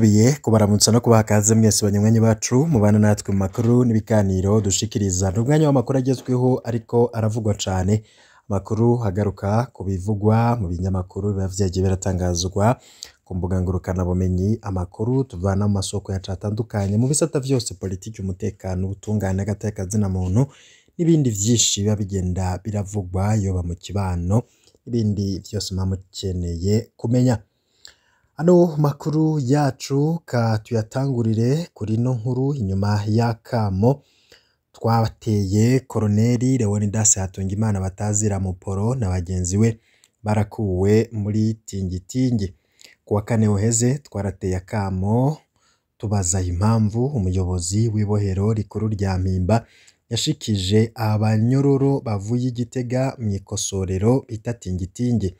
Ndasubiye kubaramutsa no kubaha kaze mwese banywanyi bacu mubana natwe mu makuru n'ibiganiro dushikiriza. Ni umwanya w'amakuru agezweho ariko aravugwa cane, amakuru agaruka ku bivugwa mu binyamakuru biba vyagiye biratangazwa ku mbuga ngurukanabumenyi, amakuru tuvana mu masoko yacu atandukanye mu bisata vyose politiki, umutekano, ubutungane, agateka muntu n'ibindi vyinshi biba bigenda biravugwa yoba mu kibano n'ibindi vyose muba mukeneye kumenya. Ano makuru yacu ka tuyatangurire kuri ino nkuru inyuma y'akamo twateye Koroneli Leonidas Hatungimana batazira Muporo na bagenzi we barakuwe muri Tingitingi. Ku wa kane uheze twarateye akamo tubaza impamvu umuyobozi w'ibohero rikuru rya Mpimba yashikije abanyororo bavuye i Gitega mw'ikosorero bita Tingitingi.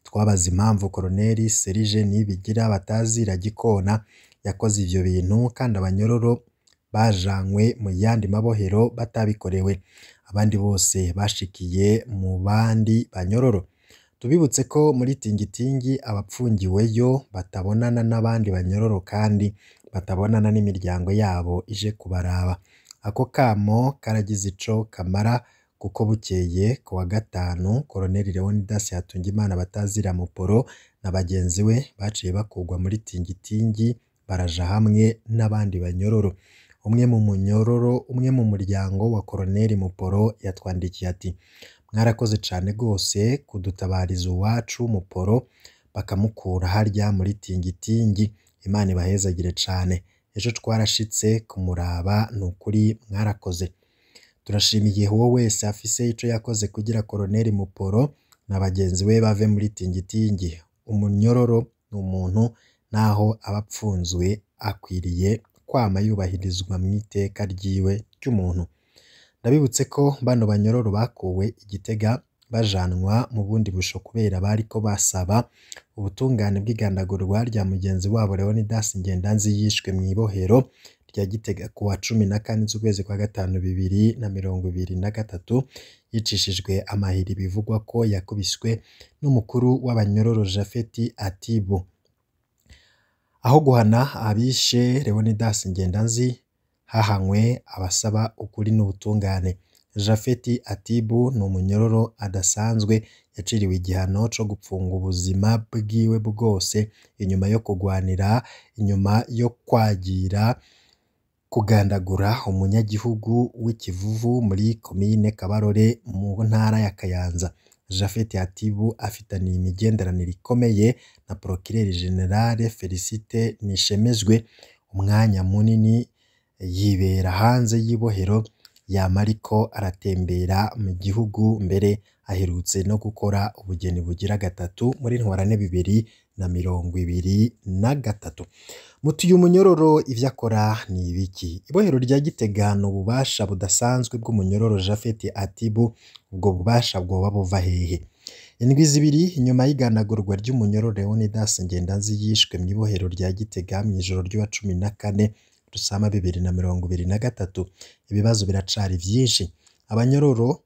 Twabaza impamvu Koroneli Serge Nibigira batazira Gikona yakoze ivyo bintu kandi abanyororo bajanywe mu yandi mabohero batabikorewe, abandi bose bashikiye mu bandi banyororo. Tubibutse ko muri Tingitingi abapfungiweyo batabonana n'abandi banyororo kandi batabonana n'imiryango yabo ije kubaraba. Ako kamo karagize ico kamara kuko bukeye ku wa gatanu Koroneli Leonidas Hatungimana batazira Muporo na bagenzi we baciye bakurwa muri Tingitingi baraja hamwe n'abandi banyororo. Umwe mu munyororo umwe mu muryango wa Koroneli Muporo yatwandikiye ati: "Mwarakoze cane gose kudutabariza uwacu Muporo bakamukura harya muri Tingitingi, Imana ibahezagire cane. Ejo twarashitse kumuraba nukuri mwarakoze. Turashimiye uwo wese afise ico yakoze kugira Koroneli Muporo na bagenzi we bave muri Tingitingi. Umunyororo ni umuntu naho aba apfunzwe akwiriye kwama yubahirizwa mw'iteka ryiwe ry'umuntu." Ndabibutse ko bano banyororo bakuwe i Gitega bajanwa mu bundi busho kubera bariko basaba ubutungane bw'igandagurwa rya mugenzi wabo Leonidas Ngendanzi yishwe mw'ibohero rya Gitega ku wa 14 z'ukwezi kwa gatanu 2023, yicishijwe amahiri bivugwa ko yakubiswe n'umukuru w'abanyororo Japhet Atibu. Aho guhana abishe Leonidas Ngendanzi hahanywe abasaba ukuri n'ubutungane. Japhet Atibu ni umunyororo adasanzwe yaciriwe igihano co gupfunga ubuzima bwiwe bwose inyuma yo kugwanira, inyuma yo kwagira kugandagura umunyagihugu w'ikivuvu muri komine Kabarore mu ntara ya Kayanza. Japhet Atibu afitaniye imigenderanire ikomeye na Procureur General Felicite Nishemezwe, umwanya munini yibera hanze y'ibohero yama ariko aratembera mu gihugu, mbere aherutse no gukora ubugeni bugira gatatu muri ntwarante 2023. Muti uyu munyororo ivyo akora ni ibiki? Ibohero rya Gitega ni ububasha budasanzwe bw'umunyororo Japhet Atibu, ubwo bubasha bwoba buva hehe? Indwi zibiri inyuma y'igandagurwa ry'umunyororo Leonidas Ngendanzi yishwe mw'ibohero rya Gitega mw'ijoro ry'uwa 14 Rusama 2023, ibibazo biracari vyinshi. Abanyororo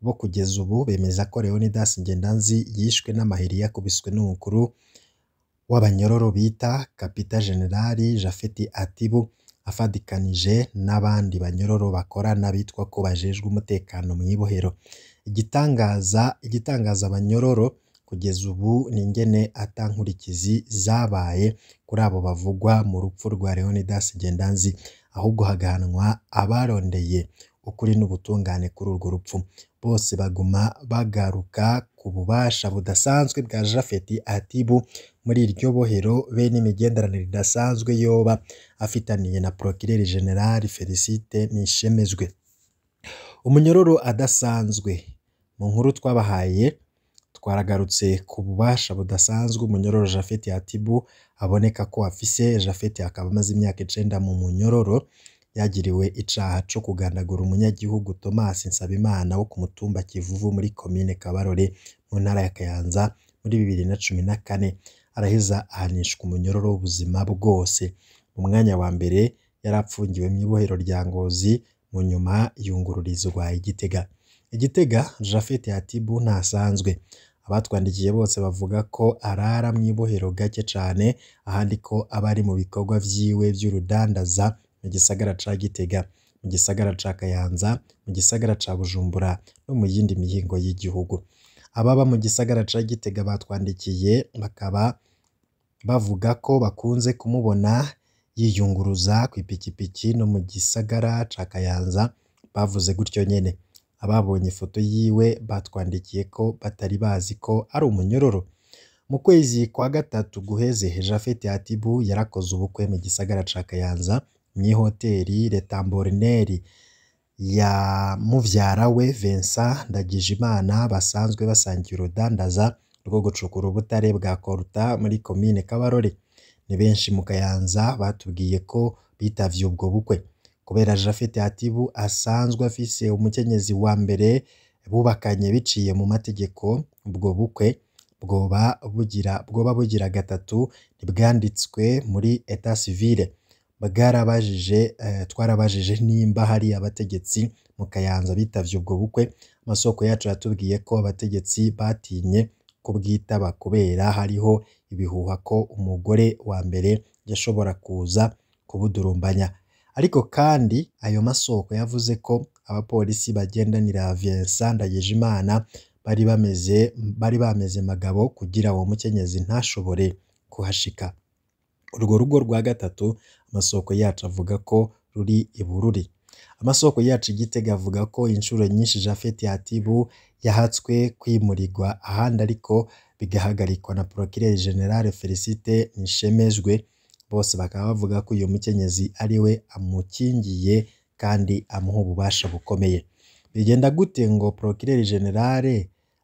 bo kugeza ubu bemeza ko Leonidas Ngendanzi yishwe n'amahiri yakubiswe n'umukuru w'abanyororo bita Kapita General Japhet Atibu afadikanije n'abandi banyororo bakorana bitwa ko bajejwe umutekano mw'ibohero. Igitangaza abanyororo kugeza ubu ni ingene ata nkurikizi zabaye kuri abo bavugwa mu rupfu rwa Leonidas Ngendanzi, ahubwo hagahanwa abarondeye ukuri n'ubutungane kuri urwo rupfu. Bose baguma bagaruka ku bubasha budasanzwe bwa Japhet Atibu muri iryo bohero be n'imigenderanire idasanzwe yoba afitaniye na Procureur General Felicite Nishemezwe. Umunyororo adasanzwe mu nkuru twabahaye twaragarutse ku bubasha budasanzwe umunyororo Japhet Atibu aboneka ko afise. Japhet akaba amaze imyaka 9 mu munyororo, yagiriwe icaha co kugandagura umunyagihugu Thomas Nsabimana wo ku mutumba Kivuvu muri komine Kabarore mu ntara ya Kayanza muri 2014, araheza ahanishwa umunyororo w'ubuzima bwose. Mu mwanya wa mbere yari apfungiwe mw'ibohero rya Ngozi, mu nyuma yungururizwa i Gitega. I Gitega Japhet Atibu ntasanzwe. Abatwandikiye bose bavuga ko arara mw'ibohero gake cane, ahandi ko aba ari mu bikorwa vyiwe vy'urudandaza mu gisagara ca Gitega, mu gisagara ca Kayanza, mu gisagara ca Bujumbura no mu yindi mihingo y'igihugu. Ababa mu gisagara ca Gitega batwandikiye bakaba bavuga ko bakunze kumubona yiyunguruza kw'ipikipiki no mu gisagara ca Kayanza, bavuze gutyo nyene. Ababonye ifoto yiwe batwandikiye ko batari bazi ko ari umunyororo. Mu kwezi kwa gatatu guheze, Japhet Hatibu yarakoze ubukwe mu gisagara ca Kayanza mw'ihoteri Le Tambourinaire ya muvyara we Vincent Ndagijimana basanzwe basangiye urudandaza rwo gucukura ubutare bwa Koruta muri komine Kabarore. Ni benshi mu Kayanza batubwiye ko bitavye ubwo bukwe. Kubera Japhet Hatibu asanzwe afise umukenyezi wa mbere bubakanye biciye mu mategeko, ubwo bukwe bwoba bugira gatatu ntibwanditswe muri etat civile. Twarabajije nimba hari abategetsi mu Kayanza bitavye ubwo bukwe. Amasoko yacu yatubwiye ko abategetsi batinye kubwitaba kubera hariho ibihuha ko umugore wa mbere yashobora kuza kubudurumbanya. Ariko kandi ayo masoko yavuze ko abapolisi bagendanira Vincent Ndagijimana bari bameze magabo kugira uwo mukenyezi ntashobore kuhashika. Urwo rugo rwa gatatu amasoko yacu avuga ko ruri i Bururi. Amasoko yacu i Gitega avuga ko incuro nyinshi Japhet Hatibu yahatswe kwimurirwa ahandi ariko bigahagarikwa na Procureur General Felicite Nishemejwe. Bose bakaba bavuga ko uyu mukenyezi ari we amukingiye kandi amuha ububasha bukomeye. Bigenda gute ngo Procureur General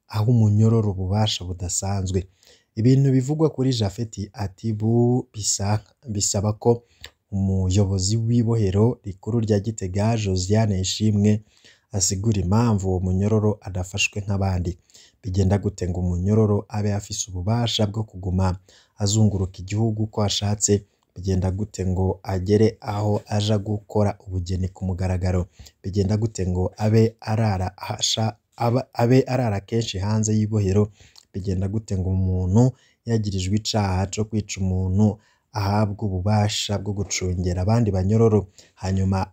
ahe umunyororo ububasha budasanzwe? Ibintu bivugwa kuri Japhet Hatibu bisaba ko umuyobozi w'ibohero rikuru rya Gitega Josiane Ishimwe asigura impamvu uwo munyororo adafashwe nk'abandi. Bigenda gute ngo umunyororo abe afise ububasha bwo kuguma azunguruka igihugu uko ashatse? Bigenda gute ngo agere aho aja gukora ubugeni ku mugaragaro? Bigenda gute ngo abe arara kenshi hanze y'ibohero? Bigenda gute ngo umuntu yagirijwe icaha co kwica umuntu ahabwe ububasha bwo gucungera abandi banyororo, hanyuma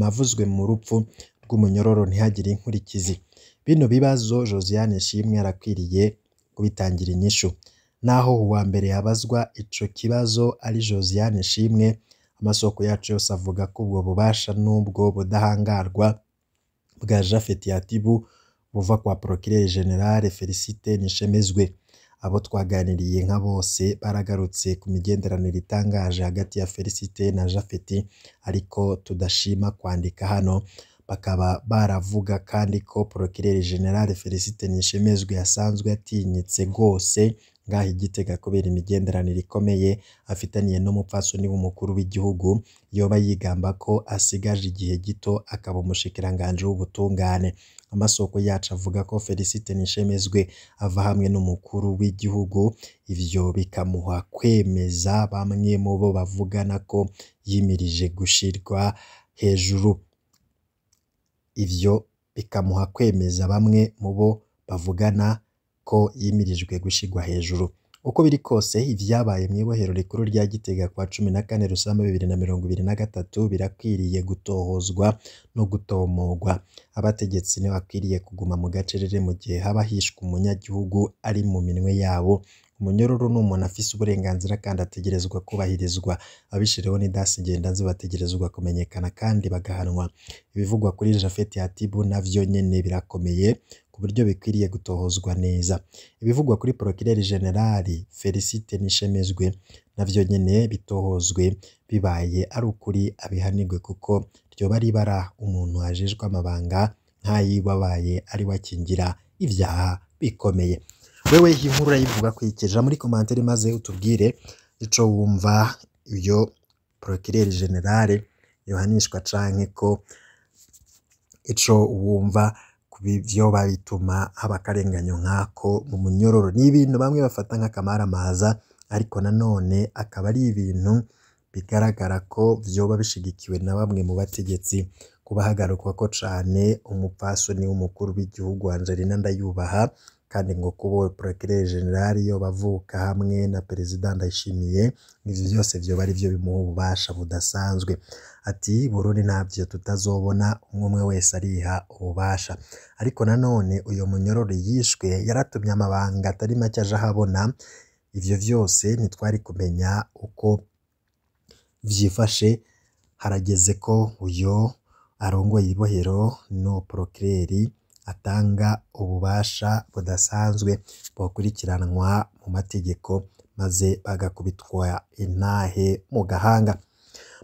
avuzwe mu rupfu rw'umunyororo ntihagire inkurikizi? Bino bibazo Josiane Ishimwe arakwiriye kubitangira inyishu. Naho uwa mbere yabazwa ico kibazo ari Josiane Ishimwe, amasoko yacu yose avuga ko ubwo bubasha n'ubwo budahangarwa bwa Japhet Hatibu buva kwa Procureur General Felicite Nishemezwe. Abo twaganiriye nka bose baragarutse ku migenderanire itangaje hagati ya Felicite na Japhet, ariko tudashima kwandika hano. Bakaba baravuga kandi ko Procureur General Felicite Nishemezwe asanzwe atinyitse rwose ngaho i Gitega kubera imigenderanire ikomeye afitaniye n'umupfasoni w'umukuru w'igihugu, yoba yigamba ko asigaje igihe gito akaba umushikiranganji w'ubutungane. Amasoko yacu avuga ko Felicite Nishemezwe ava hamwe n'umukuru w'igihugu, ivyo bikamuha kwemeza bamwe mu bo bavugana ko yimirije gushirwa hejuru. Ivyo bikamuha kwemeza bamwe mu bo bavugana ko yimirijwe gushirwa hejuru. Uko biri kose ivyabaye mw'ibohero rikuru rya Gitega kwa 14 Rusama 2023 birakwiriye gutohozwa no gutomogwa. Abategetsi ntibakwiriye kuguma mu gacerere mu gihe haba hishwe umunyagihugu ari mu minwe yabo. Umunyororo ni umuntu afise uburenganzira kandi ategerezwa kubahirizwa. Abishireho n'idasi ngendanzi bategerezwa kumenyekana kandi bagahanwa. Ibivugwa kuri Japhet Hatibu navyo nyene birakomeye ku buryo bikwiriye gutohozwa neza. Ibivugwa kuri Procureur General Felicite Nishemezwe navyo nyene bitohozwe, bibaye ari ukuri abihanirwe kuko ryoba ribara umuntu ajejwe amabanga nk'ayiwe abaye ari we akingira ivyaha bikomeye. Wewe iyi nkuru urayivuga kwikija muri commentaire maze utubwire ico wumva iyo Procureur General yohanishwa canke ko ico wumva vyoba bituma haba akarenganyo nkako mu munyororo. Ni ibintu bamwe bafata nk'akamaramaza, ariko nanone akaba ari ibintu bigaragara ko vyoba bishigikiwe na bamwe mu bategetsi Kuba hagarukwako cane umupfasoni w'umukuru w'igihugu Angelina Ndayubaha, kandi ngo kuba procureur general yoba avuka hamwe na perezida Ndayishimiye, ivyo vyose vyoba arivyo bimuha ububasha budasanzwe. Ati Burundi ntavyo tutazobona, umwe umwe wese ariha ububasha. Ariko nanone uyo munyororo yishwe yaratumye amabanga atari make aja ahabona, ivyo vyose ntitwari kumenya uko vyifashe. Harageze ko uyo arongoye ibohero no procureur atanga ububasha budasanzwe bokurikiranwa mu mategeko maze bagakubitwa intahe mu gahanga.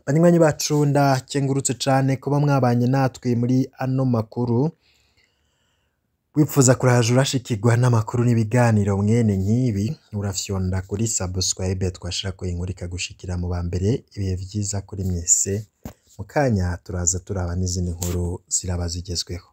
Banywanyi bacu, ndakengurutse cane kuba mwabanye natwe muri ano makuru. Wipfuza kuraja urashikirwa n'amakuru n'ibiganiro mwene nk'ibi, urafyonda kuri subscribe twashirako inkuru ikagushikira mu ba mbere. Ibihe vyiza kuri mwese, mu kanya turaza turaba n'izindi nkuru ziraba zigezweho.